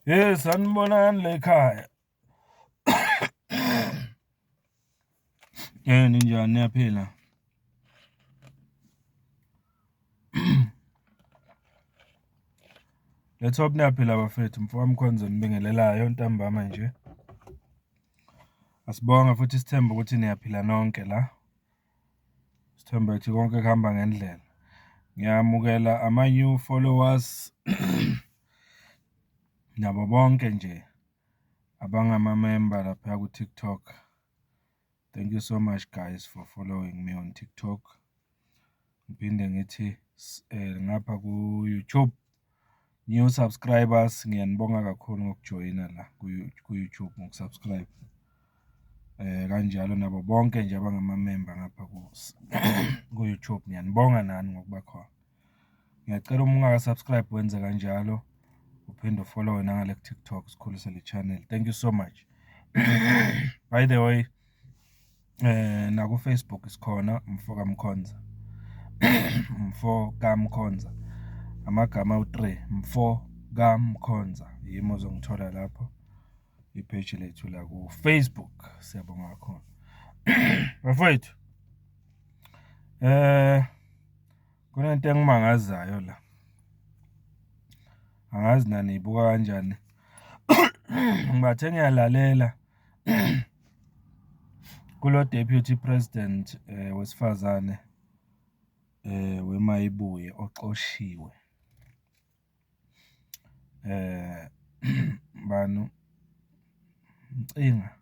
Hey, sanibonani la ekhaya. Ninjani, niyaphila? Let's hope niyaphila bafethu, mfoka Mkhonza onibingelelayo ntambama nje. Asibonge futhi sithembe ukuthi niyaphila nonke la. Sithembe ukuthi konke kuhamba ngendlela. Ngiyamukela ama-new followers, nabo bonke nje abangamamemba laphaya ku-TikTok. Thank you so much guys for following me on TikTok. Ngiphinde ngithi ngapha ku-YouTube, new subscribers, ngiyanibonga kakhulu ngokujoyina la ku-YouTube, ngoku-subscribe. Kanjalo nabo bonke nje abangamamemba ngapha ku-YouTube, ngiyanibonga nani ngokuba khona. Ngiyacela uma ungaka-subscribe wenze kanjalo, uphinde u-follow-we nangale ku-TikTok, sikhulise le channel. Thank you so much. By the way, naku-Facebook sikhona, Mfoka Mkhonza. Mfo kaMkhonza. Amagama awu-three, Mfo kaMkhonza. Yimi ozongithola lapho, i-page lethu la ku-Facebook. Siyabonga kakhulu. Bafowethu, kunento engimangazayo la. Angazi nani niyibuka kanjani. Ngibathe ngiyalalela kulo Deputy President wesifazane weMayibuye oxoshiwe. Bani, Mcinga,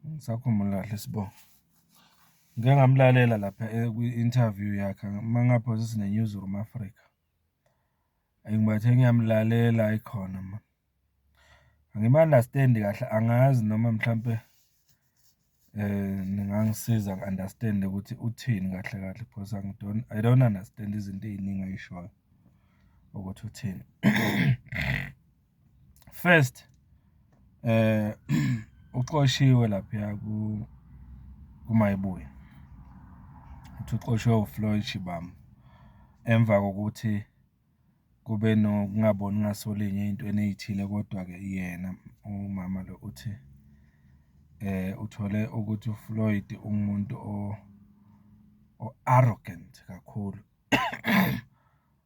angisakhumbuli kahle isibongo. Ngike ngamlalela lapha kwi-interview yakhe, uma ngingaphosisi ne-Newzroom Afrika. Hhayi ngibathe ngiyamlalela, hhayi khona man. Angim-understand-i kahle, angazi noma mhlampe ningangisiza ngi-understand-e ukuthi uthini kahle kahle because I don't understand izinto ey'ningi ay'shoyo ukuthi uthini. First, uxoshiwe laphaya kuMayibuye, uthi uxoshwe uFloyd Shivambu emva kokuthi kube nokungaboni ngasolinye ey'ntweni ey'thile, kodwa-ke yena umama lo uthi uthole ukuthi uFloyd umuntu o-arrogant kakhulu,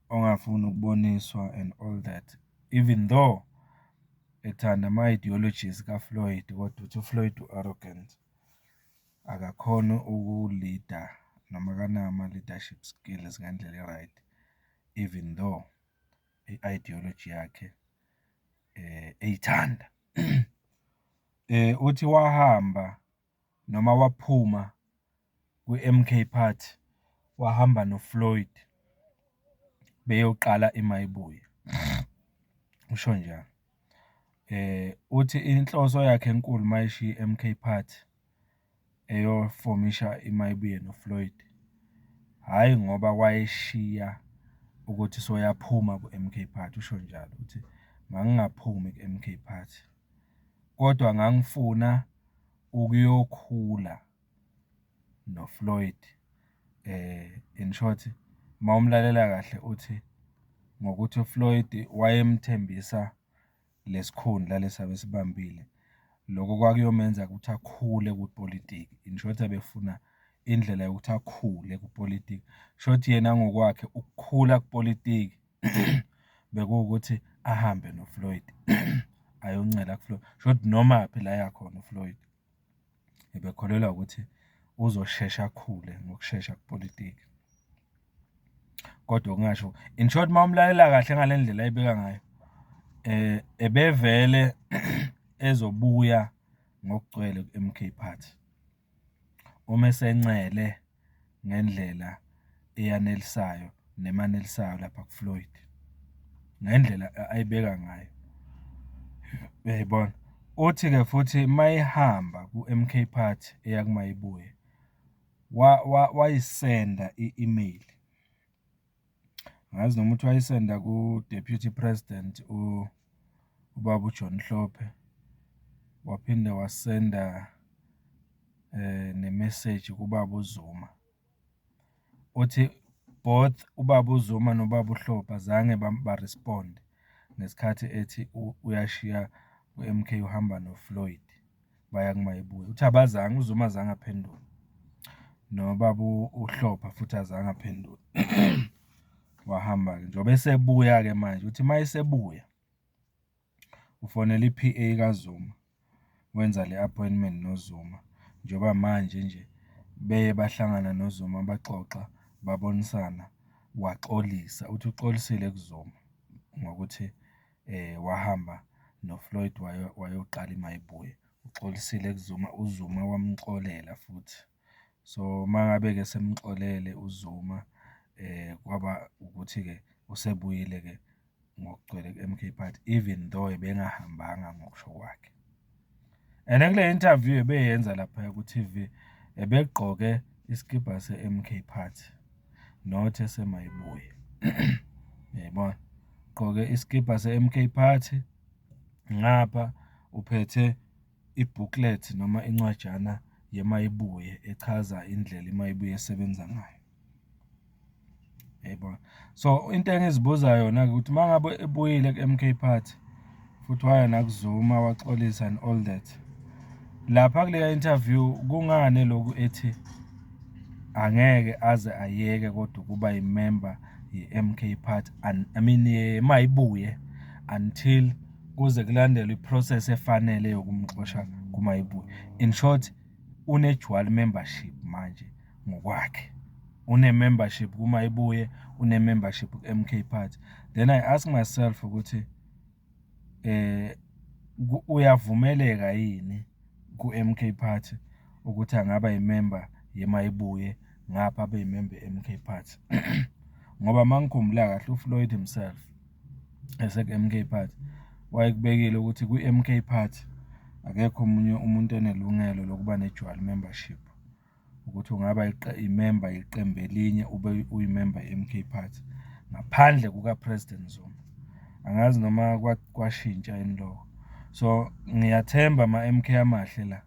ongafuni ukuboniswa and all that. Even though ethanda ama-ideologies kaFloyd, kodwa uthi uFloyd u-arrogant, akakhoni uku-lead-a noma akanawo ama-leadership skills ngendlela e-right, even though i-ideology yakhe eyithanda. Uthi wahamba noma waphuma kwi-M_K Party, wahamba noFloyd beyoqala iMayibuye, usho njalo. Uthi inhloso yakhe enkulu uma eshiya i-M_K Party, eyofomisha iMayibuye noFloyd, hhayi ngoba wayeshiya ukuthi soyaphuma ku-M_K Party, usho njalo ukuthi, ngangingaphumi ku-M_K Party, kodwa ngangifuna ukuyokhula noFloyd. In short, uma umlalela kahle uthi, ngokuthi uFloyd wayemthembisa le sikhundla lesi abesibambile, loko kwakuyomenza ukuthi akhule kwipolitiki. In short, abefuna indlela yokuthi akhule kupolitiki. Shuthi yena ngokwakhe ukukhula kupolitiki bekuwukuthi ahambe noFloyd, ayoncela kuFloyd. Shuthi nomaphi la aya khona uFloyd, ebekholelwa ukuthi uzoshesha akhule ngokushesha kupolitiki. Kodwa okungasho, in short, uma umlalela kahle ngale ndlela ayibeka ngayo, ebevele ezobuya ngokugcwele ku-M_K Party. Uma esencele ngendlela eyanelisayo nemanelisayo lapha kuFloyd, ngendlela ayibeka ngayo, uyayibona? Uthi-ke futhi uma ehamba ku-M_K Party eya kuMayibuye, wayisenda i-email. Angazi noma uthi wayisenda ku-Deputy President, ubaba uJohn Hlophe, waphinde wasenda ne-message kubaba uZuma. Uthi both ubaba uZuma nobaba uHlophe azange ba-respond-e. ngesikhathi ethi uyashiya ku-M_K, uhamba noFloyd, baya kuMayibuye. Uthi abazange, uZuma azange aphendule, nobaba uHlophe futhi azange aphendule. Wahamba-ke, njengoba esebuya-ke manje, uthi uma esebuya, ufonela i-P_A kaZuma, wenza le-appointment noZuma, njengoba manje nje beye bahlangana noZuma baxoxa, babonisana, waxolisa. Uthi uxolisile kuZuma ngokuthi wahamba noFloyd wayoqala iMayibuye. Uxolisile kuZuma, uZuma wamxolela futhi. So, uma ngabe-ke esemxolele uZuma, kwaba ukuthi-ke usebuyile-ke ngokugcwele ku-M_K Party, even though ebengahambanga ngokusho kwakhe. And kule interview ebeyenza laphaya ku-T_V, ebegqoke isikibha se-M_K Party, not eseMayibuye, uyayibona? Ugqoke isikibha se-M_K Party, ngapha uphethe i-booklet noma incwajana yeMayibuye, echaza indlela iMayibuye esebenza ngayo, uyayibona? So, into engizibuza yona-ke ukuthi uma ngabe ebuyile ku-M_K Party, futhi waya nakuZuma waxolisa and all that, lapha kuleya interview, kungani elokhu ethi angeke aze ayeke kodwa ukuba yimemba ye-M_K Party, I mean, yeMayibuye until kuze kulandelwe i-process efanele yokumxosha kuMayibuye. In short, une-dual membership manje ngokwakhe. Une-membership kuMayibuye, une-membership ku-M_K Party. Then I ask myself ukuthi uyavumeleka yini ku-M_K Party ukuthi angaba yimemba yeMayibuye, ngapha abe yimemba ye-M_K Party? Ngoba uma ngikhumbula kahle, uFloyd himself, ese-M_K Party, wayekubekile ukuthi kwi-M_K Party, akekho omunye umuntu onelungelo lokuba ne-dual membership, ukuthi ungaba imemba yeqembu elinye ube uyimemba ye-M_K Party, ngaphandle kuka-President Zuma. Angazi noma kwashintsha yini lokho. So, ngiyathemba ma-M_K amahle la,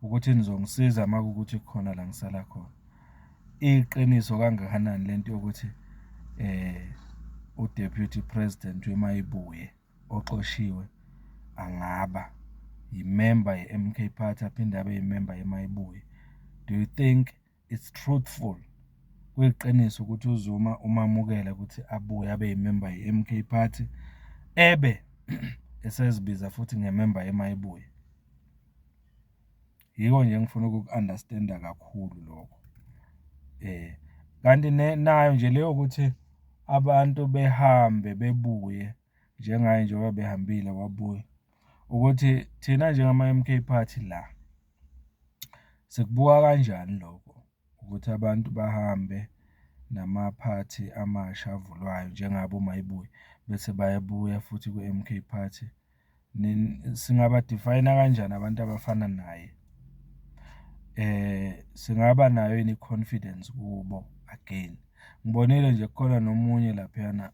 ukuthi nizongisiza uma kuwukuthi kukhona la ngisala khona. Iyiqiniso kangakanani lento yokuthi u-Deputy President weMayibuye oxoshiwe angaba yimemba ye-M_K Party, aphinde abe yimemba yeMayibuye? Do you think it's truthful? Kuyiqiniso ukuthi uZuma umamukela ukuthi abuye abe yimemba ye-M_K Party, ebe esezibiza futhi ngememba yeMayibuye? Yiko nje engifuna ukuku-understand-a kakhulu lokho. Kanti nayo nje le yokuthi abantu behambe bebuye, njengaye njengoba behambile wabuya, ukuthi thina njengama-M_K Party la, sikubuka kanjani lokho ukuthi abantu bahambe namaphathi amasha avulwayo njengabo oMayibuye, bese bayabuya futhi kwi-M_K Party? Singaba-define-a kanjani abantu abafana naye? Singaba nayo yini i-confidence kubo again? Ngibonile nje kukhona nomunye laphayana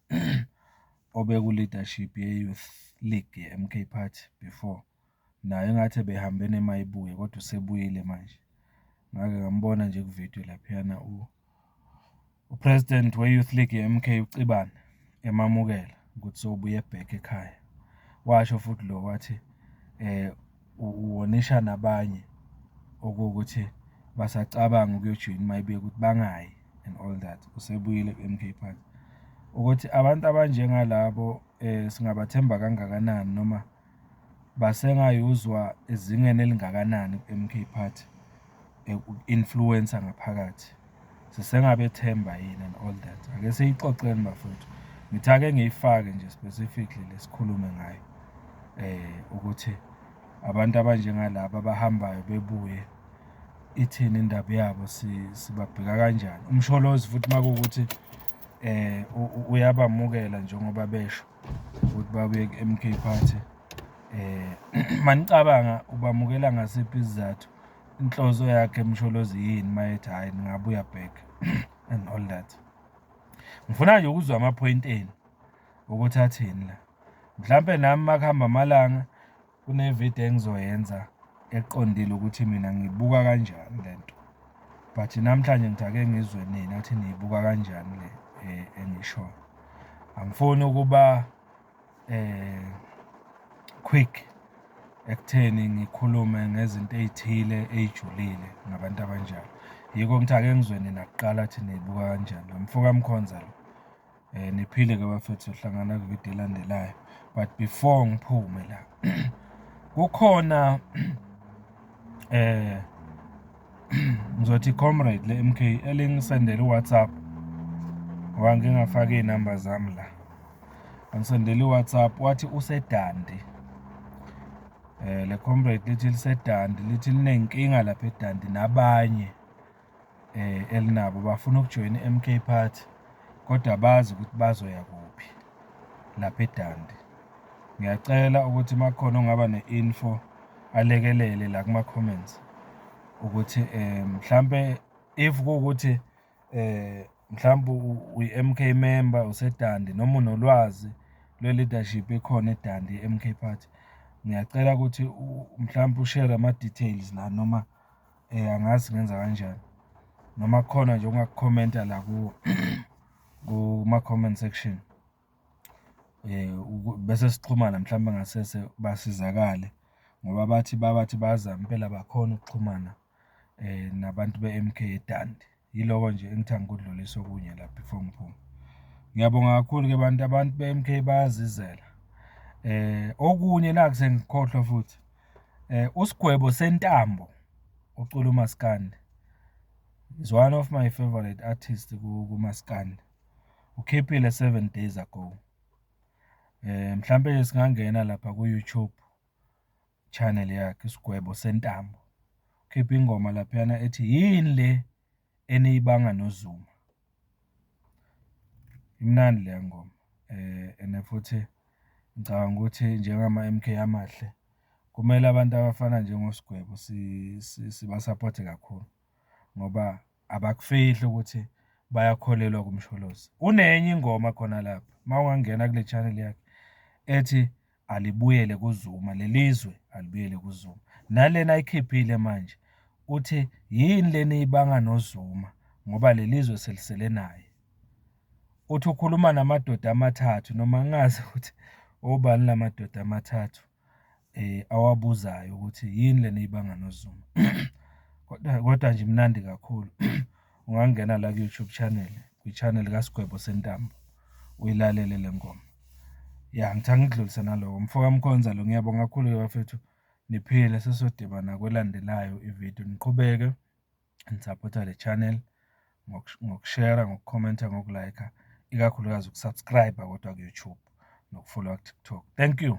obeku-leadership ye-Youth League ye-M_K Party before, naye engathi ebehambe neMayibuye, kodwa usebuyile manje. Ngake ngambona nje kuvidiyo laphayana u-president we-Youth League ye-M_K, uCibane, emamukela ukuthi sewubuye back ekhaya. Washo futhi lo wathi u-warn-isha nabanye okuwukuthi basacabanga ukuyojoyina iMayibuye ukuthi bangayi and all that, usebuyile ku-M_K Party. Ukuthi abantu abanjengalabo singabathemba kangakanani noma basengayuzwa ezingeni elingakanani ku-M_K Party uku-influence-a ngaphakathi? Sisengabethemba yini and all that? Ake siyixoxeni bafowethu. Ngithi ake ngiyifake nje specifically le sikhulume ngayo, ukuthi abantu abanjengalaba abahambayo bebuye, ithini indaba yabo, sibabheka kanjani? UMsholozi futhi uma kuwukuthi uyabamukela njengoba besho ukuthi babuye ku-M_K Party, uma nicabanga ubamukela ngasiphi isizathu? Inhloso yakhe Msholozi yini uma ethi hhayi ningabuya back and all that? Ngifuna nje ukuzwa amaphoyinti enu ukuthi athini la. Mhlampe nami uma kuhamba amalanga, kunevidiyo engizoyenza eqondile ukuthi mina ngiyibuka kanjani le nto. But namhlanje ngithi ake ngizwe nina ukuthi niyibuka kanjani le engiyishoyo. Angifuni ukuba. quick ekutheni ngikhulume ngezinto ey'thile ey'julile ngabantu abanjalo. Yiko ngithi ake ngizwe nina kuqala ukuthi niyibuka kanjani. Lo mfo kaMkhonza lo. Niphile-ke bafethu, sohlangana kwividiyo elandelayo. But before ngiphume la, kukhona ngizothi comrade le-M_K elingisendele u-WhatsApp, ngoba ngingafaki iy'namba zami la. Wangisendela i-WhatsApp, wathi useDundee. Le comrade lithi liseDundee, lithi liney'nkinga lapha eDundee nabanye elinabo, bafuna ukujoyina i-M_K Party, kodwa abazi ukuthi bazoya kuphi lapha eDundee. Ngiyacela ukuthi uma kukhona ongaba ne-info alekelele la kuma-comments ukuthi mhlampe if kuwukuthi mhlampe uyi-M_K member useDundee, noma unolwazi lwe-leadership ekhona eDundee ye-M_K Party, ngiyacela ukuthi mhlampe ushere ama-details la, noma angazi singenza kanjani, noma kukhona nje ongakukhomenta la kuma-comment section. Bese sixhumana mhlampe ngasese basizakale, ngoba bathi babathi bayazama impela abakhoni ukuxhumana nabantu be-M_K eDundee. Yiloko nje engithi angikudlulise okunye la before ngiphume. Ngiyabonga kakhulu-ke bantu, abantu be-M_K bayazizela. Okunye nakhu sengikhohlwa futhi, uSigwebo Sentambo ocula umaskandi, is one of my favourite artist kumaskandi. Ukhiphile 7 days ago. Mhlampe singangena lapha ku-YouTube channel yakhe, Isigwebo Sentambo. Ukhiphe ingoma laphayana ethi, yini le eniyibanga noZuma? Imnandi leya ngoma, and futhi ngicabanga ukuthi njengama-M_K amahle, kumele abantu abafana njengoSigwebo sibasaphothe kakhulu, ngoba abakufihli ukuthi bayakholelwa kuMsholozi. Unenye ingoma khona lapha, uma ungangena kule channel yakhe, ethi, alibuyele kuZuma, leli zwe alibuyele kuZuma. Nalena ayikhiphile manje, uthi yini le eniyibanga noZuma ngoba leli zwe selisele naye. Uthi ukhuluma namadoda amathathu, noma ngingazi ukuthi obani la madoda amathathu awabuzayo ukuthi yini le eniyibanga noZuma. Kodwa, kodwa nje imnandi kakhulu. Ungangena la ku-YouTube channel, kwi-channel kaSigwebo Sentambo, uyilalele le ngoma. Ya, ngithi angikudlulise naloko. Mfo kaMkhonza lo, ngiyabonga kakhulu-ke bafethu, niphile, sesiyodibana kwelandelayo ividiyo. Niqhubeke nisaphotha le channel ngokushera, ngokukhomenta, ngoku-like-a, ikakhulukazi uku-subscribe-a kodwa ku-YouTube, nokufollowa ku-TikTok. Thank you.